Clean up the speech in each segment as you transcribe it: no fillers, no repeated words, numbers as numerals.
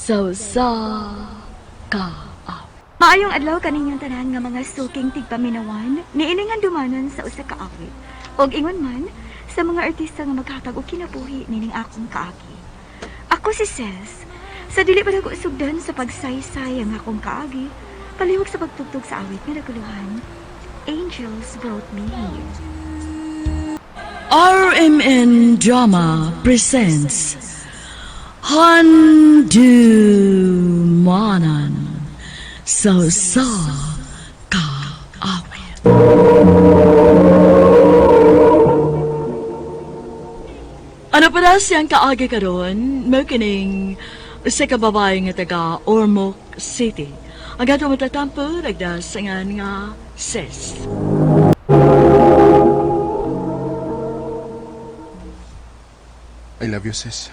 Sa usa ka awit. Maayong adlaw kaninyong tanan nga mga suking tigpaminawan, niini nga dumanan sa usa ka awit. Og ingon man sa mga artista nga maghatag og kinabuhi nining akong kaagi. Ako si Ses. Sa dili pa nako sugdan sa pagsaysay ang akong kaagi, palihog sa pagtugtog sa awit nga naguluhan. Angels Brought Me Here. RMN Drama presents Handumanan sa usa ka awit. Ano pa na siyang kaagi karon? Mao kining usa ka babae nga taga Ormoc City. Ang ato matatampo nagdasangan nga Sis. I love you, sis.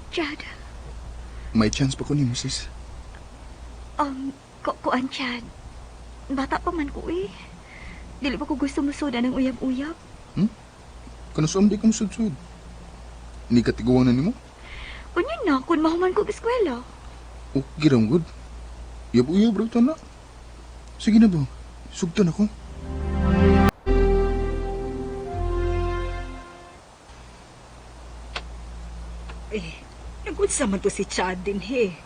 Chad, May chance pa ko nimo, sis. Kuan Chad. Bata pa man ko eh. Dili pa ko gusto musudan ng uyab-uyab. Kanusom di ko musudsud. Ni katiguan na nimo? Unya na, kung mahuman ko og eskwela. Okay ra good. Uyab-uyab ra to na. Sige na ba? Sugton ako. Eh, nagunsa man to si Chad din he.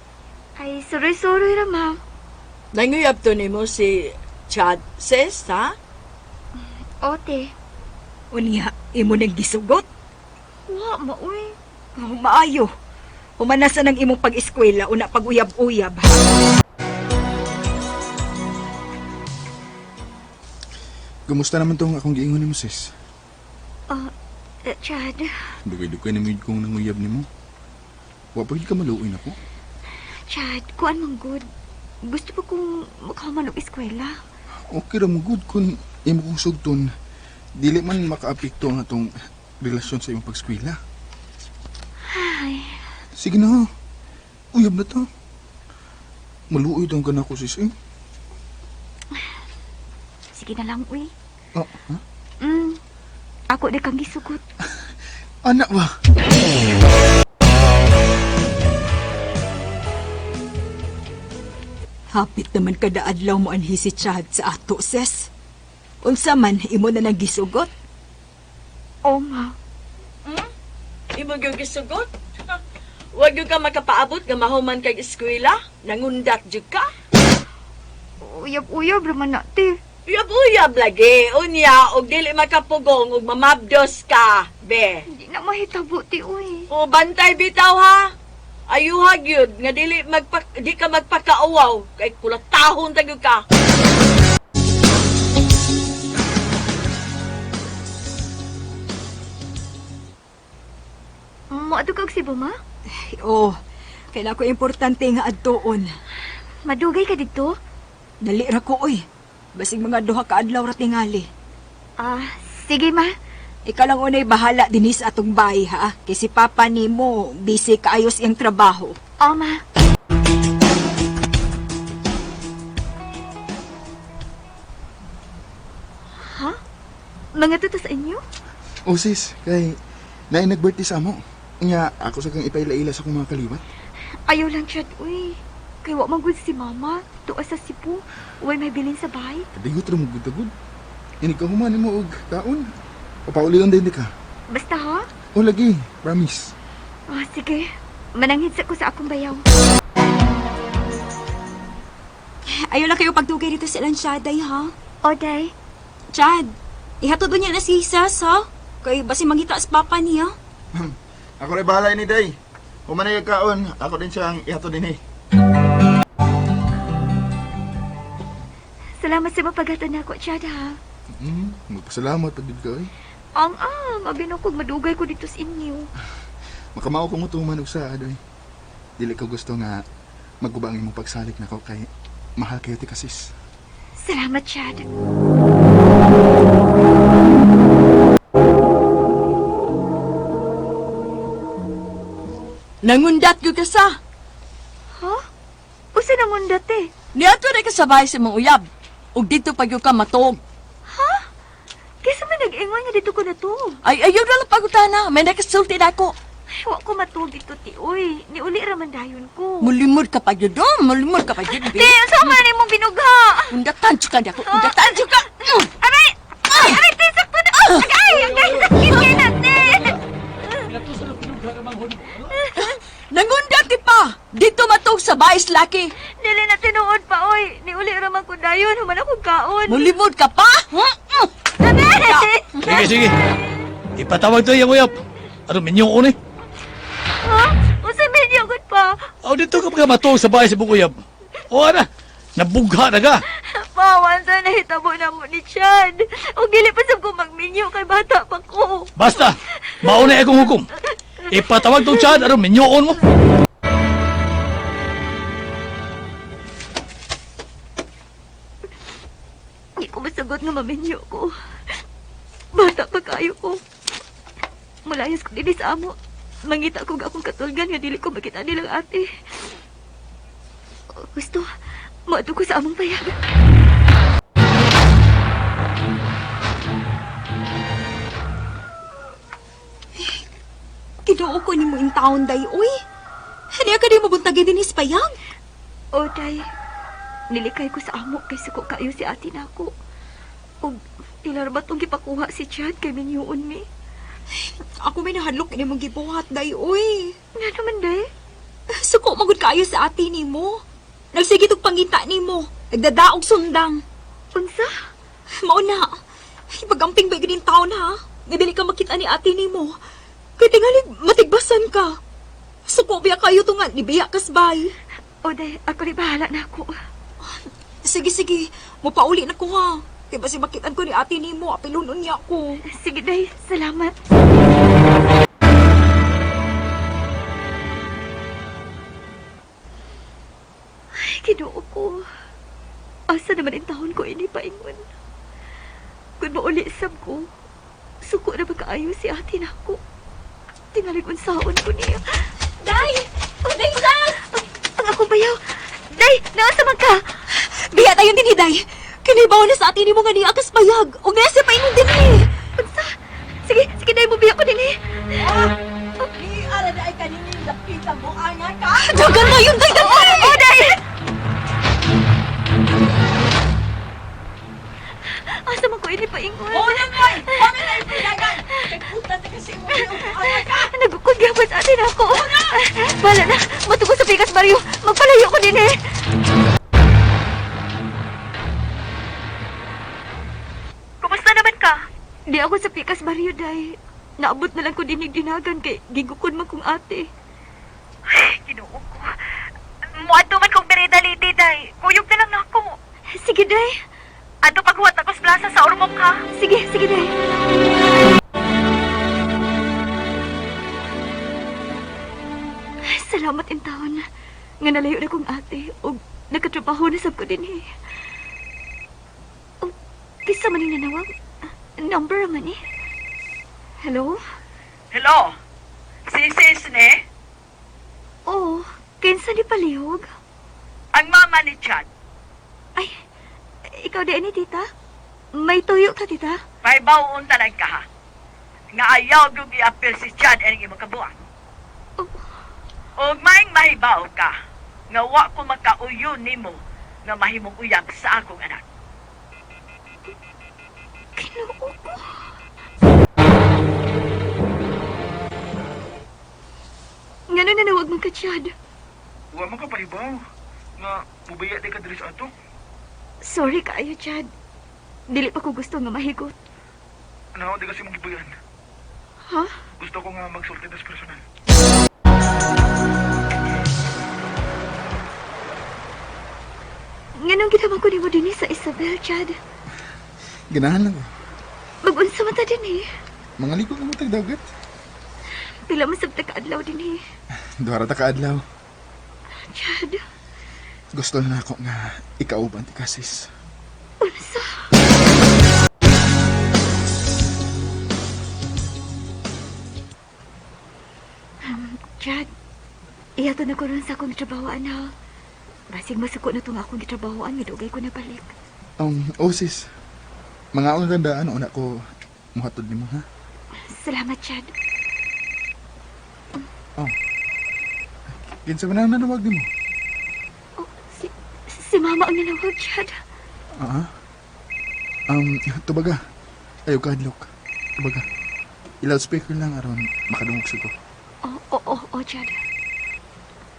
Ay, suroy-suroy ra, ma'am. Nanguyab to nimo si Chad Sis, ha? Ote. Unya, imo nang gisugot. Wa, maoy. Oh, maayo. Humanasa ng imong pag-eskwela una pag-uyab-uyab. Kumusta naman tong akong giingon nimo, sis? Eh, Chad, Dugay-dugay na mid kong nanguyab nimo. Wa pa gyud ka maluoy nako. Chad, kuan man good. Gusto pa kong makahuman og eskwela. Okay ra mo good kung imo kong sugton. Dili man makaapekto ang atong relasyon sa imong pagskwela. Ay, Sige na. Uyab na ta. Maluoy daw ka na ako, sis. Eh. sige na lang, uy. Oh, ha? Ako di kang gisugot. Anak ba? Hapit naman kada adlaw mo anhi si Chad sa ato, sis. Unsa man imo na nang gisugot? O, ma. Imo gyud gisugot. Wa gyud ka makapaabot nga mahuman kag eskwela, nangundat jud ka. Uyab-uyab raman na, te. Uyab-uyab lagi. Unya og dili makapugong og mamabdos ka, be. Hindi na mahitabo, te, uy. O bantay bitaw ha. Ayuha gyud nga dili di ka magpakauwaw kay kulatahon ta gyud ka. Moadto ka og Cebu, ma? Ay, oh, kailan ko importante nga adtoon. Madugay ka didto? Dali ra ko oy. Basig mga duha ka adlaw ra tingali. Ah, sige, ma. Ikaw lang unay bahala dinhi sa atong bahay ha. Kay si Papa nimo busy kaayos iyang trabaho. O, ma. Ha? Mga tuto sa inyo? Oh, sis, kay naay nag-birthday sa amo. Nga, ako sa kang ipaila-ila sa akong mga kaliwat. Ayaw lang, Chad, uy. Kay wa man gud si mama. Tuwa sa Cebu. Uy, may bilin sa bahay. Kadigot ra mo gud agud. Ini ka human mo og kaon. Papaulion din di ka. Basta ha? Oh, lagi, promise. Ah, sige. Mananghid sa ko sa akong bayaw. Ayaw lang kayo pagdugay dito sa Lansyaday, ha? Oday, Chad, ihatod niya na si Sas, ha? Kay basi mangita sa papa niya. Ako rin bahala ni Day. Human na kaon, ako din siyang ihatod din eh. salamat sa mapaghatod na ako, Chad, ha? Magpasalamat pag ka eh. Ang abi na kog madugay ko dito sa inyo. Makamao ko mo tuman og sa adoy. Dili ko gusto nga maguba ang imong pagsalik nako kay mahal kayo ti ka sis. Salamat, Chad. Nangundat gyud ka sa. Ha? Usa na mong dati. Niadto na ka sa bahay sa imong uyab. Ug dito pa gyud ka matuog. Kaysa may nag-ingon nga dito ko na to. Ay ayaw na lang pagutana, may nakasulti na ako. Wa ko matuog dito, ti. Uy, niuli ra man dayon ko. Mulimod ka pa jud, oh. Mulimod ka pa jud, Ti, be. unsa man imong binugha? Undatan jud ka nako. Undatan jud ka. Aray! Ay, aray, ti, sakto na. Agay, agay, sakit kay na, ti. Nangunda ti pa. Dito matug sa bais laki. Dili na tinuod pa, oy. Niuli ra man ko dayon, human akong kaon. Mulimod ka pa? Mm-mm. Aray! Sige, sige. Ipatawag to yung uyap. Ano, minyong ko ni? Ha? Unsa medyo gud pa? Aw, dito ka mga matuog sa bahay sa buong uyap. O, ana, nabugha na ka. Pawan sa nahitabo na mo ni Chad. Og dili pa sab ko magminyo kay bata pa ko. Basta, mauna akong hukom. Ipatawag tong Chad, ano, minyoon mo. Hindi ko masagot nga maminyo ko. Bata pa kayo ko. Mulayas ko dinhi sa amo. Mangita ko akong katulgan nga dili ko makita nilang ate. Gusto, moadto ko sa among payag. Kinuo ko ni mo in town day, uy. Haniya ka di mabuntagin din payag. O, day, nilikay ko sa amo kay suko kayo si ate nako. Og tilar ba tong gipakuha si Chad kay minyoon mi? Ako may nahadlok ini mong gibuhat day, uy. Nga naman, day. Suko magud kaayo sa ate nimo. Nagsige tog pangita nimo. Nagdadaog sundang. Unsa? Mao na. Ipagamping ba ganin taon ha? Nga dili ka makita ni ate nimo. Kay tingali matigbasan ka. Suko biya kayo to nga nibiya kasbay. O, day, ako rin bahala na ako. Sige sige, mopauli na ko ha. Kay basi makitaan ko ni ate nimo, apilunon niya ako. Sige, day. Salamat. Ay, Ginoo ko. Asa naman ang taon ko ini paingon. Kung mauli sab ko, suko na ba kaayo si ate nako. Tingalig unsaon ko niya. Day! Day sas! Ang ako bayaw. Day, naasa man ka? Biya tayo din Day. Kinibaw na sa ate nimo nga niya kas payag. Ug nasa pa ingon dinhi. Unsa? Sige, sige day, mubiya ko dinhi. Ni ara na ay kanini lapita mo anga ka. Dagan na yun, day, day! Oh, day! Asa man ko ini paingon? O na ngoy, kami na ipilagan. Kay ta kasi mo anga ka. Nagukod gyapon sa atin ako. Bala na, matugo sa Pikas Barrio. Magpalayo ko din eh. Kumusta naman ka? Di ako sa Pikas Barrio, day. Naabot na lang ko dinig dinagan kay gigukod man kong ate. Ay, Ginoo ko. Muadto man kong bireda liti, day. Kuyog na lang nako. Sige, day. Adto paghuwat ako sa plaza sa Ormoc, ha? Sige, sige, day. Salamat in taon. Nga nalayo na kong ate ug nakatrabaho na sab ko dinhi. Oh, kisa man ning nanawag? Number man eh. Hello? Hello? Si ni? Oh, kinsa ni palihog? Ang mama ni Chad. Ay, ikaw di ani tita? May tuyo ka tita? Paibawon tanan ka ha. Nga ayaw gyud i-appeal si Chad ining imong kabuan. Oh. Og maing mahibaw ka nga wa ko makauyon nimo nga mahimong uyab sa akong anak. Kinuo ko. Ngano nanawag man ka, Chad? Wa man ka pahibaw nga mubaya di ka diri sa ato. Sorry kaayo, Chad. Dili pa ko gusto nga mahigot. Ano di kasi mong gibuyan. Ha? Gusto ko nga magsulti tas personal. Nganong ginawa ko nimo dinhi sa Isabel, Chad? Ganahan lang ko. Mag-unsa man ta dinhi? Mga ligo ka mo tagdagat. Pila man sab ta kaadlaw dinhi. Duha ra ta kaadlaw. Chad, Gusto na ako nga ikauban ti ka, sis. unsa? Chad, iyato na ko ron sa akong trabahoan ha. Basig masuko na tong akong gitrabahoan, midugay ko na balik. Oh sis. Mga akong tandaan, una ko muhatod nimo ha. Salamat, Chad. Oh. Kinsa man ang nanawag nimo? Oh, si Mama ang nanawag, Chad. Ah. Tubaga. Ayaw ka hadlok. Tubaga. I-loudspeaker lang aron makadungog sa ko. Oh, Chad.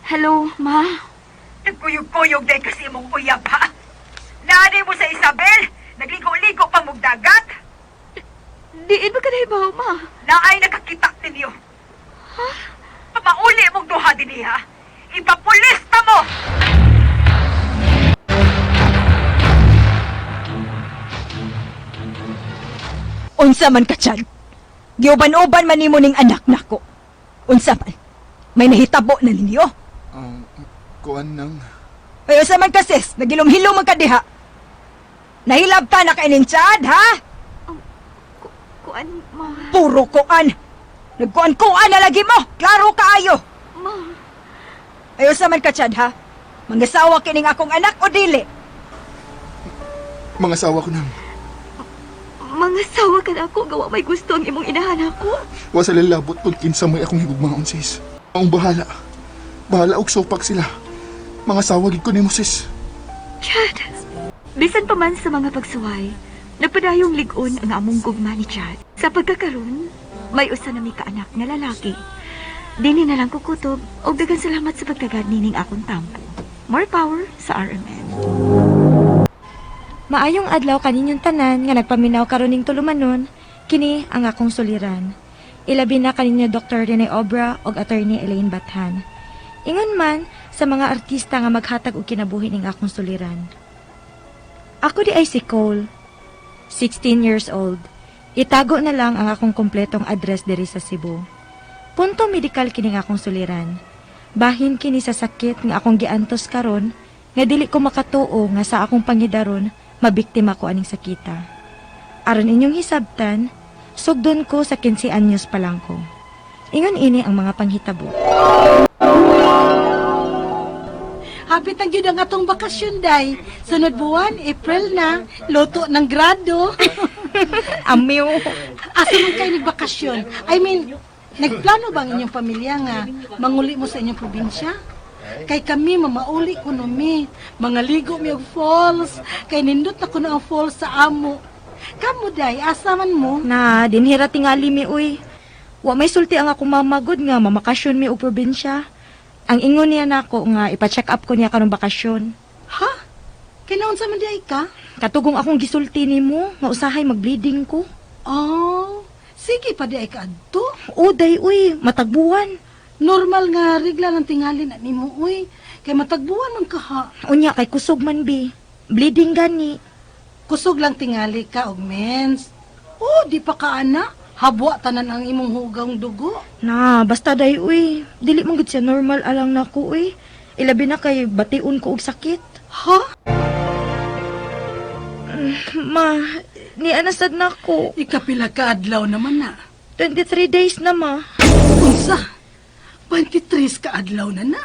Hello, Ma. Nagkuyog-kuyog day kasi mong uyab, ha? Naani mo sa Isabel? Nagligo-ligo pa mong dagat? Diin ba ka nahibaw, Ma? Naay nakakita ninyo. Ha? Pamauli mong duha dinhi, ha? Ipapulis ta mo! Unsa man ka, Chad? Giuban-uban man nimo ning anak nako. Unsa man? May nahitabo na ninyo. Kuan nang Ay, unsa man ka, sis? Nagilom-hilom man ka diha. Nahilab ta na kay ning Chad, ha? Kuan, Ma. Puro kuan. Nagkuan-kuan na lagi mo. Klaro kaayo. Ma. Ay, unsa man ka, Chad, ha? Mangasawa kining akong anak o dili? mga asawa ko nang. Mga sawa ka na ako, gawa may gusto ang imong inahan ako. Wa sa lalabot kung kinsa may akong higugmaon sis. Ang bahala. Bahala og sopak sila. Mga asawa gid ko nimo sis. Chad! Bisan pa man sa mga pagsuway, nagpadayong lig-on ang among gugma ni Chad. Sa pagkakaroon, may usa na mi kaanak nga lalaki. Dini na lang kukutob og daghang salamat sa pagtagad nining akong tampo. More power sa RMN. Maayong adlaw kaninyong tanan nga nagpaminaw karon ning tulumanon, kini ang akong suliran. Ilabi na kaninyo Dr. Rene Obra ug Attorney Elaine Bathan. Ingon man sa mga artista nga maghatag og kinabuhi ning akong suliran. Ako di ay si Cole, 16 years old. Itago na lang ang akong kompletong address diri sa Cebu. Punto medikal kining akong suliran. Bahin kini sa sakit nga akong giantos karon nga dili ko makatuo nga sa akong pangidaron mabiktima ko aning sakita. Aron inyong hisabtan, sugdon ko sa 15 anyos pa lang ko. Ingon ini ang mga panghitabo. Hapit ang gyud ang atong bakasyon, day. Sunod buwan, April na, luto ng grado. Amiw. Asa man kayo nagbakasyon? I mean, nagplano ba ang inyong pamilya nga manguli mo sa inyong probinsya? Kay kami mamauli kuno mi, mga ligo mi og falls, kay nindot na kuno ang falls sa amo. Kamo day, asa man mo? Na, dinhira tingali mi uy. Wa may sulti ang akong mamagod nga mamakasyon mi og probinsya. Ang ingon niya nako nga ipa-check up ko niya karong bakasyon. Ha? Kinaunsa man day ka? Katugong akong gisulti nimo nga usahay magbleeding ko. Oh, sige pa di ay ka adto. Uday uy, matagbuwan. Normal nga regla lang tingali na nimo uy. Kay matagbuwan man ka ha. Unya kay kusog man bi. Bleeding gani. Kusog lang tingali ka og mens. Oh, di pa ka ana. Habwa tanan ang imong hugang dugo. Na, basta day uy. Dili man gud siya normal alang nako uy. Ilabi na kay bation ko og sakit. Ha? Ma, nianasad na ko. Ikapila ka adlaw naman na. 23 days na ma. Unsa? 23 ka adlaw na na.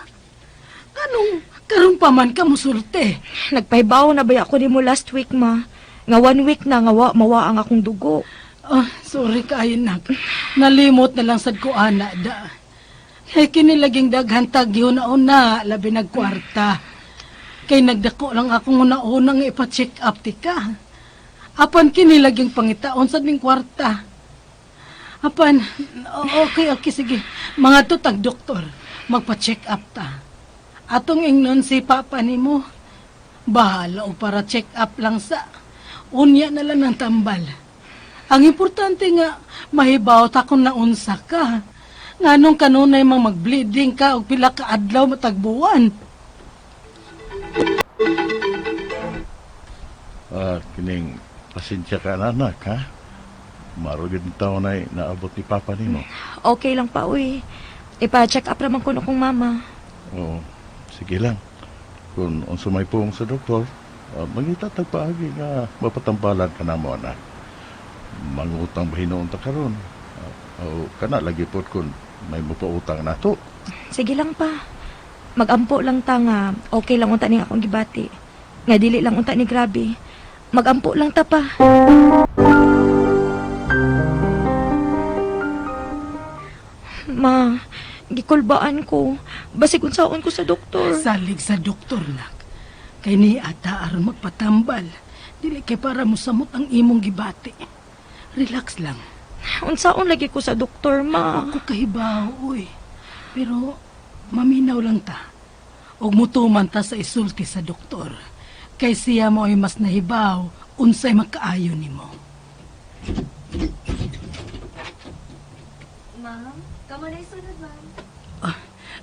Anong karon pa man ka musulte? Nagpahibaw na ba ako nimo last week ma? Nga one week na nga wa mawa ang akong dugo. Ah, sorry kaayo nak. Nalimot na lang sad ko ana da. Kay kini laging daghan tagyo na una, labi nagkwarta. Kay nagdako lang akong una-una nga ipa-check up ti ka. Apan kini laging pangitaon sad ning kwarta. Apan, okay, okay, sige. Mga to tag doktor, magpa-check up ta. Atong ingnon si papa nimo. Bahala o para check up lang sa. Unya na lang ng tambal. Ang importante nga, mahibaw ta kung naunsa ka. Nganong kanunay mang magbleeding ka og pila ka adlaw matagbuwan. Ah, kining pasensya ka na anak, ha? Marugid ang taon na naabot ni Papa nimo. Okay lang pa uy. Ipa-check up raman kuno kong mama. Oo, sige lang. Kung unsa may puong sa doktor, mangita tag paagi nga mapatambalan ka na mo, anak. Mangutang ba hinuon ta karon? O kana lagi pod kun may mupautang na to. Sige lang pa. Magampo lang ta nga okay lang unta ning akong gibati. Nga dili lang unta ni grabe. Magampo lang ta pa. Ma, Gikulbaan ko. Basig unsaon ko sa doktor. Salig sa doktor, nak. Kay ni ata aron magpatambal. Dili kay para mosamot ang imong gibati. Relax lang. Unsaon lagi ko sa doktor, ma. Ako kahibaw, uy. Pero maminaw lang ta. Og mutuman ta sa isulti sa doktor. Kay siya mo ay mas nahibaw unsay makaayo nimo. Ma'am, kamo na isunod, ma'am.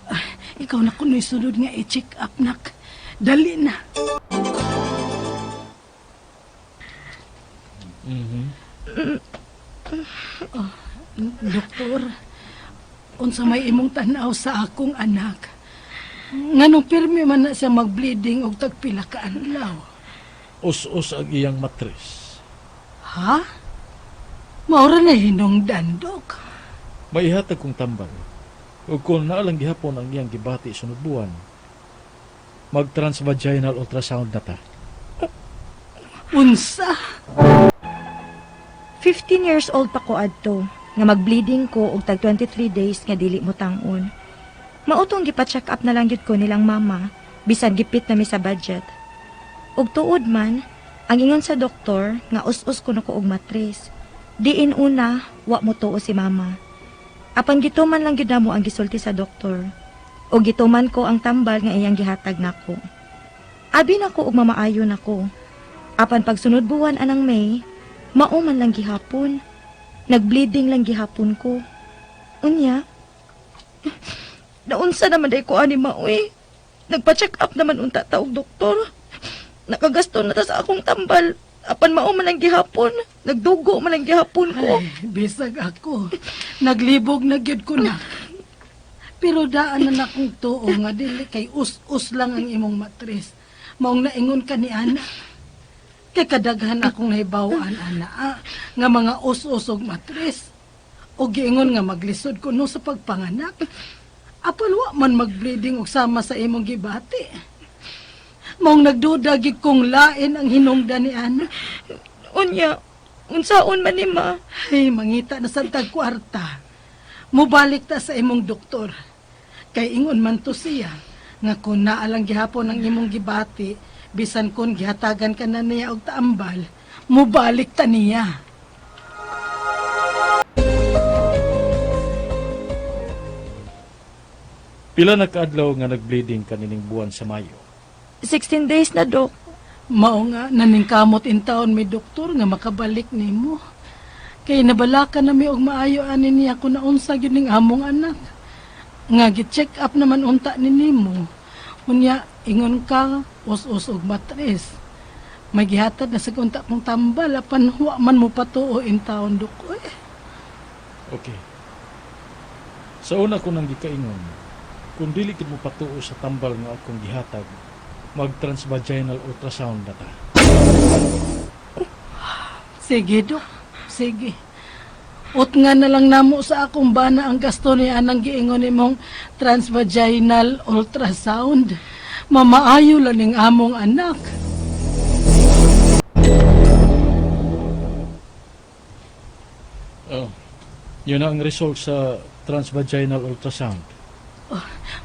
Ah, ikaw na kuno'y sunod nga i-check up, nak. Dali na. Oh, doktor, unsa may imong tan-aw sa akong anak? Nganong pirmi man na siya mag-bleeding og tagpila ka adlaw? Us-us ang iyang matres. Ha? Maura na hinungdan, Dok. Maihatag kong tambal. Ug kung naalang gihapon ang iyang gibati sunod buwan, mag-transvaginal ultrasound na ta. Unsa? 15 years old pa ko adto nga magbleeding ko og tag 23 days nga dili mo tangon. Mautong gipa-check up na lang gyud ko nilang mama bisan gipit na mi sa budget. Ug tuod man, ang ingon sa doktor nga us-us kuno ko og matris. Diin una, wa mo tuo si mama. Apan gituman lang gyud namo ang gisulti sa doktor. Ug gituman ko ang tambal nga iyang gihatag nako. Abi nako og mamaayo nako. Apan pagsunod buwan anang May, mao man lang gihapon. Nagbleeding lang gihapon ko. Unya, naunsa naman day ko ani maoy. Nagpa-check up naman unta ta og doktor. Nakagasto na ta sa akong tambal. Apan mao man lang gihapon. Nagdugo man lang gihapon ko. Ay, bisag ako. Naglibog na gyud ko na. Pero daan na nakong tuo nga dili kay us-us lang ang imong matres. Maong naingon ka ni ana. Kay kadaghan akong nahibaw-an ana ah, nga mga us-us og matres. O giingon nga maglisod ko no sa pagpanganak. Apan wa man magbleeding og sama sa imong gibati. Maong nagduda gyud kong lain ang hinungdan ni ana. Unya, unsaon man ni ma? Ay, mangita na sa tag kwarta. Mubalik ta sa imong doktor. Kay ingon man to siya, nga kung naalang gihapon ang imong gibati, bisan kon gihatagan ka na niya og taambal, mubalik ta niya. Pila na kaadlaw nga nagbleeding kanining buwan sa Mayo. 16 days na, dok. Mao nga naningkamot in taon may doktor nga makabalik nimo. Kay nabalaka na mi og maayo ani niya kun naunsa gyud ning among anak. Nga gi-check up naman unta ni nimo. Unya ingon ka us-us og matres. May gihatag na sa unta kong tambal apan wa man mo patuo in taon dok. Uy. Okay. Sa una ko nang gikaingon, kung dili gid mo patuo sa tambal nga akong gihatag, mag-transvaginal ultrasound na ta. Sige dok, sige. Ut nga na lang namo sa akong bana ang gasto ni anang giingon nimong transvaginal ultrasound. Mamaayo lang ning among anak. Oh, yun na ang result sa transvaginal ultrasound.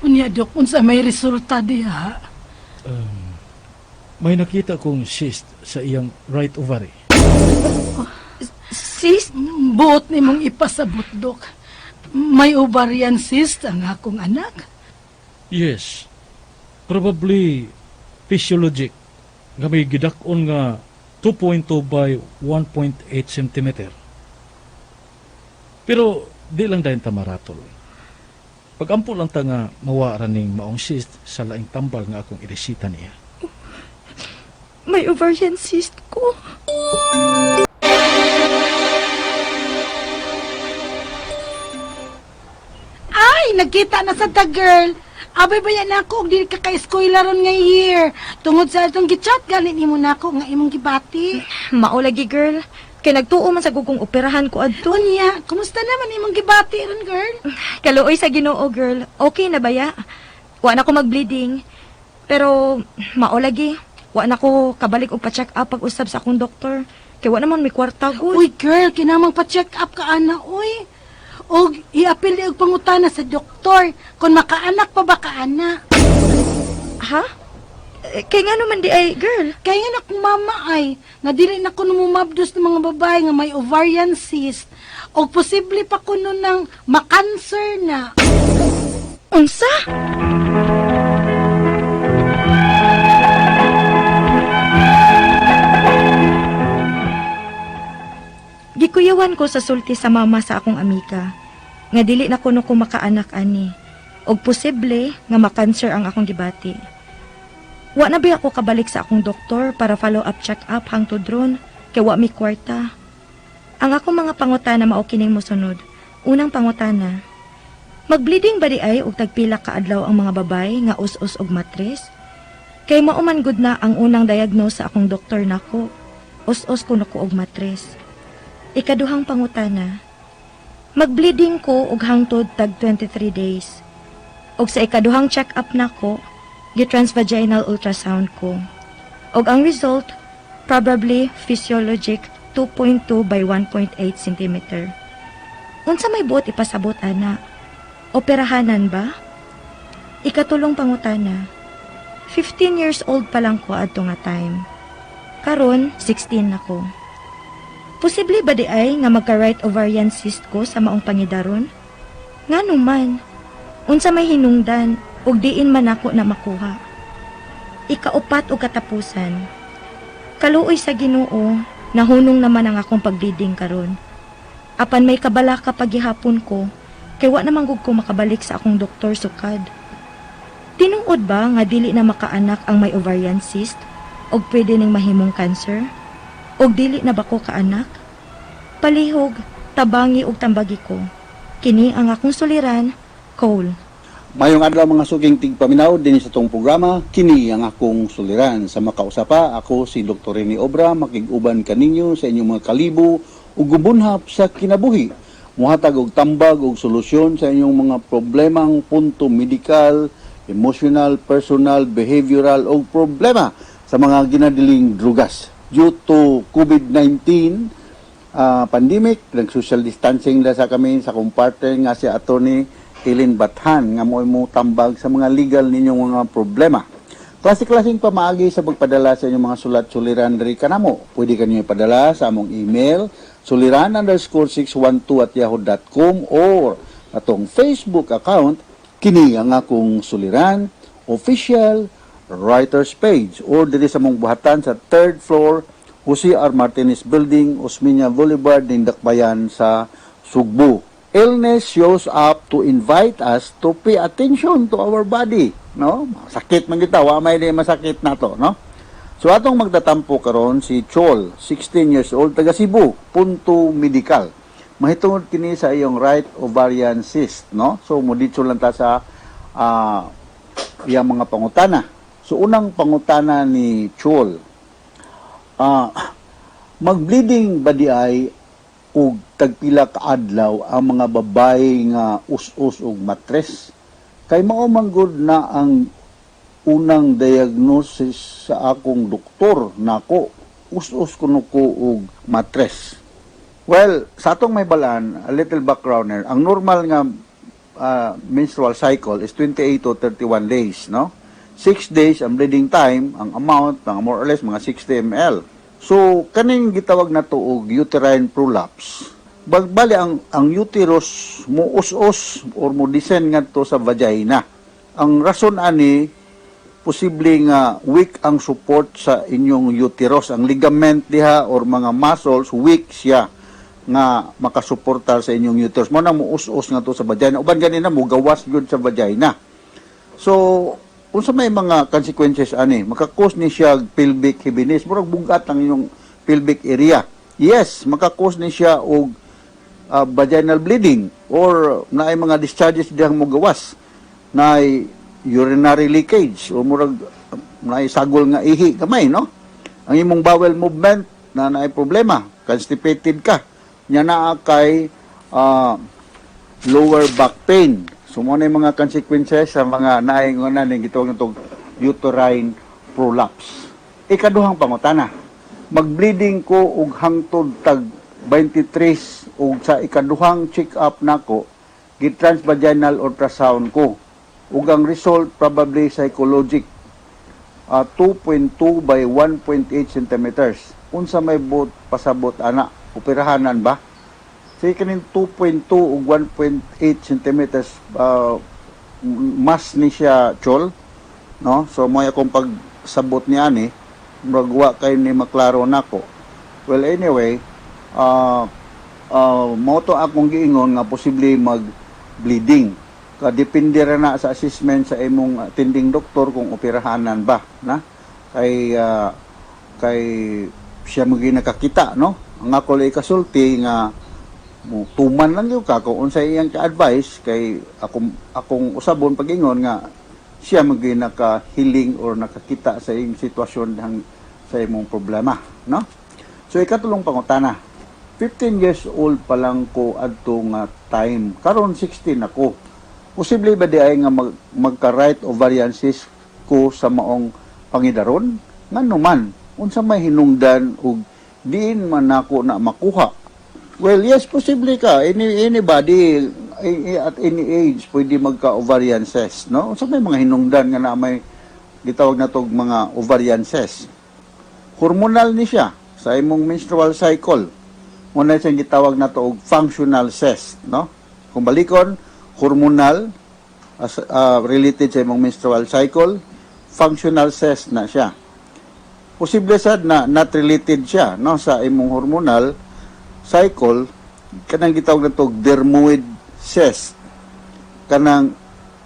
Unya dok, unsa may resulta diha? Um, may nakita kong cyst sa iyang right ovary. Sis, Buot nimong ipasabot dok. May ovarian cyst ang akong anak. Yes. Probably physiologic nga may gidak-on nga 2.2 by 1.8 cm. Pero di lang dayon ta maratol. Pagampo lang ta nga mawara ning maong cyst sa laing tambal nga akong iresita niya. may ovarian cyst ko. Ay, nagkita na sa ta girl. Abay ba yan ako og dili ka ka-eskwela ron nga year. Tungod sa atong gichat gani nimo nako nga imong gibati. Mao lagi, girl. Kay nagtuo man sa gugong operahan ko adto. Unya, kumusta naman imong gibati ron girl? Kaluoy sa Ginoo, girl. Okay na ba ya? Wa na ko magbleeding. Pero mao lagi. Wa na ko kabalik og pa-check up pag usab sa akong doktor. Kay wa naman may kwarta gud. Uy girl, kinamang pa-check up ka ana, uy. Og iapil og pangutana sa doktor kung makaanak pa ba ka ana. Ha? Eh, kay nga naman di ay, girl. Kay nga na akong mama ay, nga dili na kuno mumabdos ng mga babae nga may ovarian cyst og posible pa kuno ng makanser na. Unsa? Gikuyawan ko sa sulti sa mama sa akong amika. Nga dili na kuno ko makaanak ani. Og posible nga makanser ang akong gibati. Wa na ba ako kabalik sa akong doktor para follow up check up hangtod ron kay wa mi kwarta. Ang akong mga pangutana mao kining mosunod. Unang pangutana, magbleeding ba di ay og tagpila ka adlaw ang mga babay nga us-us og matres? Kay mao man gud na ang unang diagnose sa akong doktor nako. Us-us kuno ko og matres. Ikaduhang pangutana, magbleeding ko og hangtod tag 23 days. Og sa ikaduhang check-up nako, gi-transvaginal ultrasound ko. Og ang result, probably physiologic 2.2 by 1.8 cm. Unsa may buot ipasabot ana? Operahanan ba? Ikatulong pangutana. 15 years old pa lang ko adto nga time. Karon 16 na ko. Posible ba di ay nga magka-right ovarian cyst ko sa maong pangidaron? Ngano man? Unsa may hinungdan ug diin man ako na makuha. Ikaupat og katapusan. Kaluoy sa Ginoo, nahunong naman ang akong pagbleeding karon. Apan may kabalaka paghihapon ko, kay wa naman gud ko makabalik sa akong doktor sukad. Tinuod ba nga dili na makaanak ang may ovarian cyst og pwede ning mahimong cancer? Og dili na ba ko kaanak? Palihog, tabangi og tambagi ko. Kini ang akong suliran, Cole. Mayong adlaw mga suking tigpaminaw dinhi sa tong programa, kini ang akong suliran. Sa makausapa, ako si Dr. Rene Obra, makig-uban kaninyo sa inyong mga kalibo ug gubunhap sa kinabuhi. Muhatag og tambag og solusyon sa inyong mga problemang punto medikal, emotional, personal, behavioral og problema sa mga ginadiling drugas. Due to COVID-19 pandemic, nag-social distancing na sa kami sa akong partner nga si Attorney Eileen Bathan nga mo mo tambag sa mga legal ninyong mga problema. Klase-klaseng pamaagi sa pagpadala sa inyong mga sulat suliran diri kanamo. Pwede kanyo ipadala sa among email suliran_612@yahoo.com or atong Facebook account, kini ang akong suliran official writers page, or diri sa among buhatan sa third floor, Jose R. Martinez Building, Osmeña Boulevard, Nindakbayan sa Sugbo. Illness shows up to invite us to pay attention to our body, no? Sakit man kita, wa may di masakit nato, no? So atong magtatampo karon si Chol, 16 years old, taga Cebu, punto medical. Mahitungod kini sa iyong right ovarian cyst, no? So moditso lang ta sa iyang mga pangutana. So unang pangutana ni Chol, magbleeding ba di ay og tagpila ka adlaw ang mga babae nga us-us og matres? Kay mao man gud na ang unang diagnosis sa akong doktor nako, us-us kuno ko og matres. Well, sa atong may balaan, a little background here. Ang normal nga menstrual cycle is 28 to 31 days, no? 6 days ang bleeding time, ang amount, mga more or less mga 60 ml. So, kaning gitawag na to og uterine prolapse. Bali ang uterus mo us-us or mo descend ngadto sa vagina. Ang rason ani, posible nga weak ang support sa inyong uterus, ang ligament diha or mga muscles, weak siya nga makasuportar sa inyong uterus. Mo na mo us-us nga to sa vagina. Uban gani na mo gawas gyud sa vagina. So, unsa may mga consequences ani? Maka-cause ni siya pelvic heaviness, murag bugat ang inyong pelvic area. Yes, maka-cause ni siya og vaginal bleeding or naay mga discharges dihang mo gawas, naay urinary leakage o murag naay sagol nga ihi gamay, no? Ang imong bowel movement na naay problema, constipated ka. Nya naa kay lower back pain. So mo na yung mga consequences sa mga naay nga na ning gitawag natong uterine prolapse. Ikaduhang pangutana. Magbleeding ko og hangtod tag 23 ug sa ikaduhang check-up nako gi-transvaginal ultrasound ko ug ang result probably psychologic, 2.2 by 1.8 centimeters. Unsa may buot pasabot ana, operahanan ba? Sige, kaning 2.2 ug 1.8 centimeters, mas ni siya, chol, no? So mo akong pagsabot ni ani, murag wa kay ni maklaro nako. Well, anyway, mo to akong giingon nga posible mag bleeding ka. Depende ra na sa assessment sa imong attending doktor kung operahanan ba na, kay kay siya mo nakakita, no? Ang ako lang ikasulti nga mo tuman lang gyud ka kung unsay iyang ka-advice, kay akong akong usabon pag-ingon nga siya mo naka-healing or nakakita sa iyong sitwasyon hang sa imong problema, no? So ikatulong pangutana: 15 years old pa lang ko adto nga time, karon 16 ako. Posible ba di ay nga magka right ovarian cyst ko sa maong pangidaron? Ngano man, unsa may hinungdan ug diin man nako na makuha? Well, yes, posible ka. Anybody at any age pwede magka-ovarian cyst, no? Unsa may mga hinungdan nga na may gitawag na tog mga ovarian cyst? Hormonal ni siya sa imong menstrual cycle. Muna siyang gitawag na to og functional cyst, no? Kung balikon, hormonal as related sa imong menstrual cycle, functional cyst na siya. Posible sad na not related siya, no, sa imong hormonal cycle, kanang gitawag na to dermoid cyst, kanang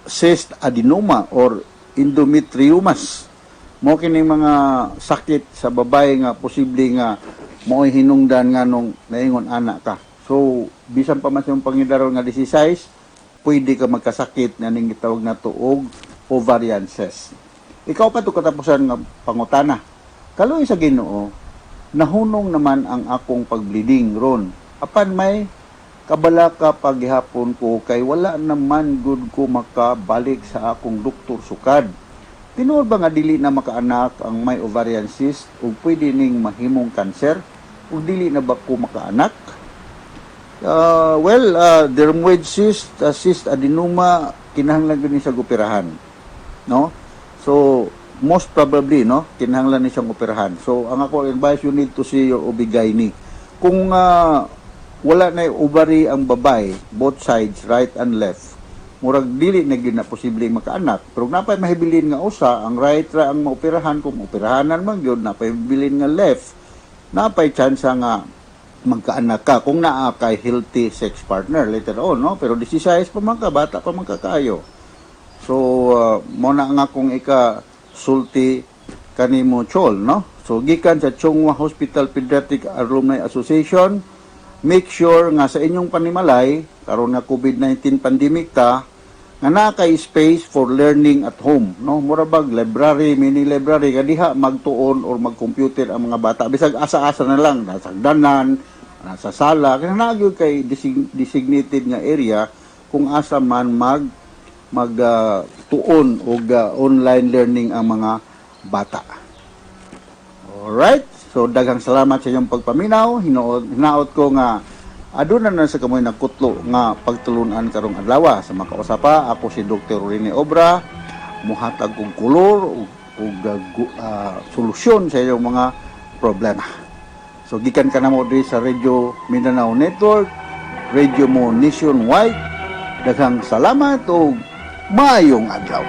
cyst adenoma or endometriomas. Mo kini mga sakit sa babae nga posible nga mo'y hinungdan nga nung naingon ana ka. So bisan pa man sa imong pangidaron nga 16, pwede ka magkasakit nga ning gitawag na og ovarian cyst. Ikaw pa to katapusan nga pangutana: Kaluoy sa Ginoo, nahunong naman ang akong pagbleeding ron. Apan may kabalaka paghihapon ko kay wala naman gud ko makabalik sa akong doktor sukad. Tinuod ba nga dili na makaanak ang may ovarian cyst ug pwede ning mahimong kanser ug dili na ba ko makaanak? Well, dermoid cyst, cyst adenoma, kinahanglan gyud ni siya operahan. No? So, most probably, no, kinahanglan ni siyang operahan. So, ang ako advice, you need to see your OB-GYN. Kung wala na ovary ang babae, both sides, right and left, murag dili na gyud na posible makaanak. Pero napay mahibilin nga usa, ang right ra ang maoperahan, kung operahanan man gyud, napay mahibilin nga left, napay chance nga magkaanak ka kung naa kay healthy sex partner later on, no? Pero 16 pa man ka, bata pa man ka kaayo. So mo na nga kung ika sulti kanimo, chol, no? So gikan sa Chong Hua Hospital Pediatric Alumni Association, make sure nga sa inyong panimalay karon nga COVID-19 pandemic ta, nga naa kay space for learning at home, no? Mura bag library, mini library, nga diha magtuon or mag-computer ang mga bata, bisag asa-asa na lang, nasa hagdanan, nasa sala, kaya naa gyud kay designated nga area kung asa man mag mag tuon og online learning ang mga bata. Alright? So daghang salamat sa inyong pagpaminaw. Hinaot ko nga aduna na sa kamoy nakutlo nga pagtulunan karong adlaw. Sa makausa pa, ako si Dr. Rene Obra, muhatag og kolor ug solusyon sa inyong mga problema. So gikan ka namo diri sa Radio Mindanao Network, Radio Mo Nationwide. Daghang salamat ug maayong adlaw.